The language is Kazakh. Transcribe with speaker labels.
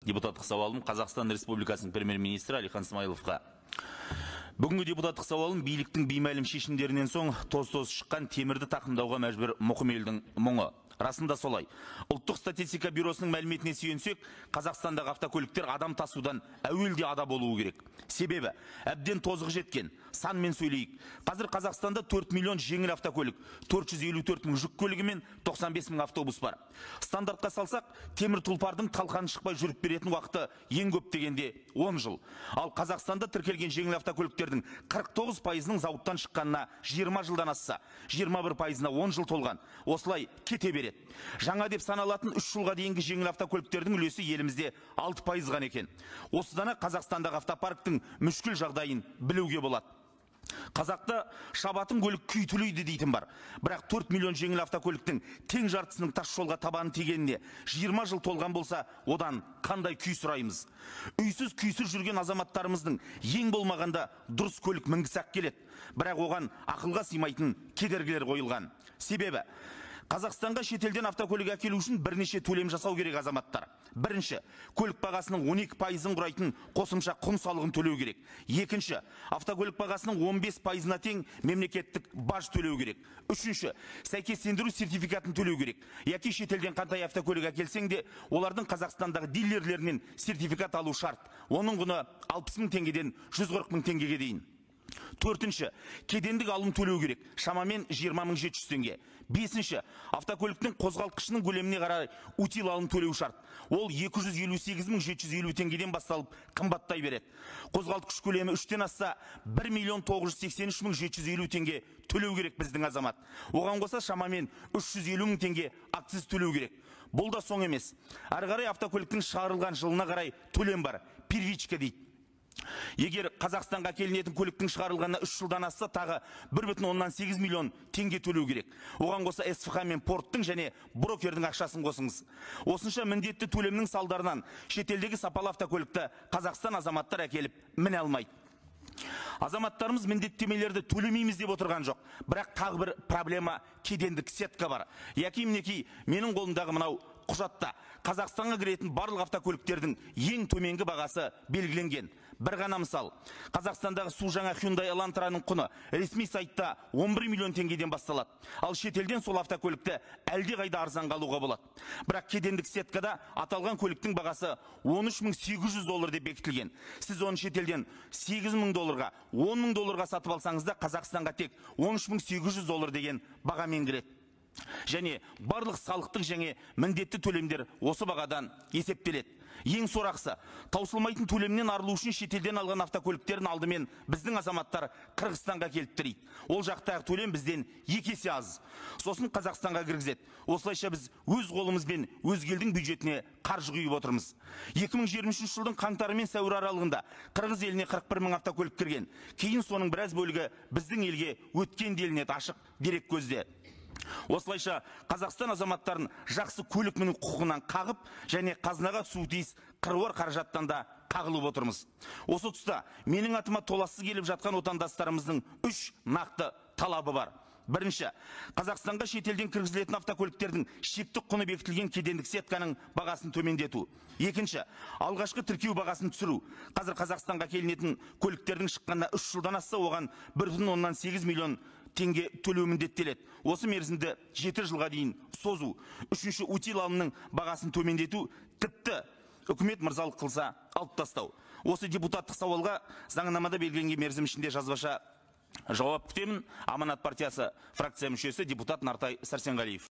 Speaker 1: Депутаттық сауалым Қазақстан Республикасының премьер-министрі Әлихан Смайыловқа. Бүгінгі депутаттық сауалым биліктің беймәлім шешімдерінен соң тоз-тоз шыққан темірді тақымдауға мәжбүр мұқым елдің мұңы. Расында солай. Ұлттық статистика бюросының мәліметіне сүйенсек, Қазақстандағы автокөліктер адам тасудан әуелде ада болуы керек. Себебі әбден тозығы жеткен, санмен сөйлейік. Қазір Қазақстанда 4 миллион жеңіл автокөлік, 454 мың жүк көлігі мен 95 мың автобус бар. Стандартқа салсақ, темір тұлпардың талқаны шықпай жүріп беретін уақыты ең көп дегенде 10 жыл. Ал Қазақстанда тіркелген жеңіл автокөліктердің 49%-ының зауыттан шыққанына 20 жылдан асса, 21%-ына 10 жыл толған. Осылай кете береді. Жаңа деп саналатын 3 жылға дейінгі жеңіл автокөліктердің үлесі елімізде 6% ғана екен. Осыдан Қазақстандағы автопарктің мүшкіл жағдайын білуге болады. Қазақта шабатын көлік күй төлейді дейтін бар. Бірақ 4 миллион жеңіл автокөліктің тең жартысының тас жолға табаны тигеніне 20 жыл толған болса, одан қандай күй сұраймыз? Үйсіз күйсіз жүрген азаматтарымыздың ең болмағанда дұрыс көлік мінгісі-ақ келеді. Бірақ оған ақылға сыймайтын кедергілер қойылған. Себебі Қазақстанға шетелден автокөлік әкелу үшін бірнеше төлем жасау керек азаматтар. Бірінші, көлік бағасының 12%-ын құрайтын қосымша құн салығын төлеу керек. Екінші, автокөлік бағасының 15%-ына тең мемлекеттік баж төлеу керек. Үшінші, сәйкестендіру сертификатын төлеу керек. Яки шетелден қандай автокөлік әкелсең де, олардың Қазақстандағы дилерлерінен сертификат алу шарт. Оның құны 60 мың теңгеден 140 мың теңгеге дейін. Төртінші, кедендік алым төлеу керек, шамамен 20 700 теңге. Бесінші, автокөліктің қозғалтқышының көлеміне қарай утил алым төлеу шарт. Ол 258 750 теңгеден басталып қымбаттай береді. Қозғалтқыш көлемі 3-тен асса 1 миллион 983 мың 750 теңге төлеу керек біздің азамат. Оған қоса шамамен 350 мың теңге акциз төлеу керек. Бұл да соң емес. Әрі қарай автокөліктің шығарылған жылына қарай төлем бар. Первичка дейді. Егер Қазақстанға келінетін көліктің шығарылғанына 3 жылдан асса, тағы 1,8 миллион теңге төлеу керек. Оған қоса СФХ мен порттың және брокердің ақшасын қосыңыз. Осынша міндетті төлемнің салдарынан шетелдегі сапалы автокөлікті Қазақстан азаматтар әкеліп міне алмайды. Азаматтарымыз міндеттемелерді төлемейміз деп отырған жоқ. Бірақ тағы бір проблема — кедендік сетка бар. Яки мінекей менің қолымдағы мынау құжатта Қазақстанға кіретін барлық автокөліктердің ең төменгі бағасы белгіленген. Бір ғана мысал. Қазақстандағы су жаңа Hyundai Elantra'ның құны ресми сайтта 11 миллион теңгеден басталады. Ал шетелден сол автокөлікті әлде қайда арзанға алуға болады. Бірақ кедендік сеткада аталған көліктің бағасы 13 800 доллар деп бекітілген. Сіз оны шетелден 8 мың долларға, 10 мың долларға сатып алсаңыз да, Қазақстанға тек 13 800 доллар деген бағамен кіреді. Және барлық салықтық және міндетті төлемдер осы бағадан есептеледі. Ең сорақысы, таусылмайтын төлемнен арылу үшін шетелден алған автокөліктерін алдымен біздің азаматтар Қырғызстанға келіп тірейді. Ол жақтағы төлем бізден екі есе аз. Сосын Қазақстанға кіргізеді. Осылайша біз өз қолымызбен өзге елдің бюджетіне қаржы құйып отырмыз. 2023 жылдың қаңтары мен сәуір аралығында Қырғыз еліне 41 мың автокөлік кірген. Кейін соның біраз бөлігі біздің елге өткен делінеді ашық дерек көзде. Осылайша Қазақстан азаматтарын жақсы көлік міну құқығынан қағып және қазынаға түсуі тиіс қыруар қаражаттан да қағылып отырмыз. Осы тұста менің атыма толассыз келіп жатқан отандастарымыздың үш нақты талабы бар. Бірінші, Қазақстанға шетелден кіргізілетін автокөліктердің шектік құны бекітілген кедендік сетканың бағасын төмендету. Екінші, алғашқы тіркеу бағасын түсіру. Қазір Қазақстанға келінетін көліктердің шыққанына 3 жылдан асса, оған 1,8 миллион теңге төлеу міндеттеледі. Осы мерзімді 7 жылға дейін созу. Үшінші, утил алымның бағасын төмендету, тіпті үкімет мырзалық қылса, алып тастау. Осы депутаттық сауалға заңнамада белгіленген мерзім ішінде жазбаша жауап күтемін. Аманат партиясы фракция мүшесі, депутат Нартай Сәрсенғалиев.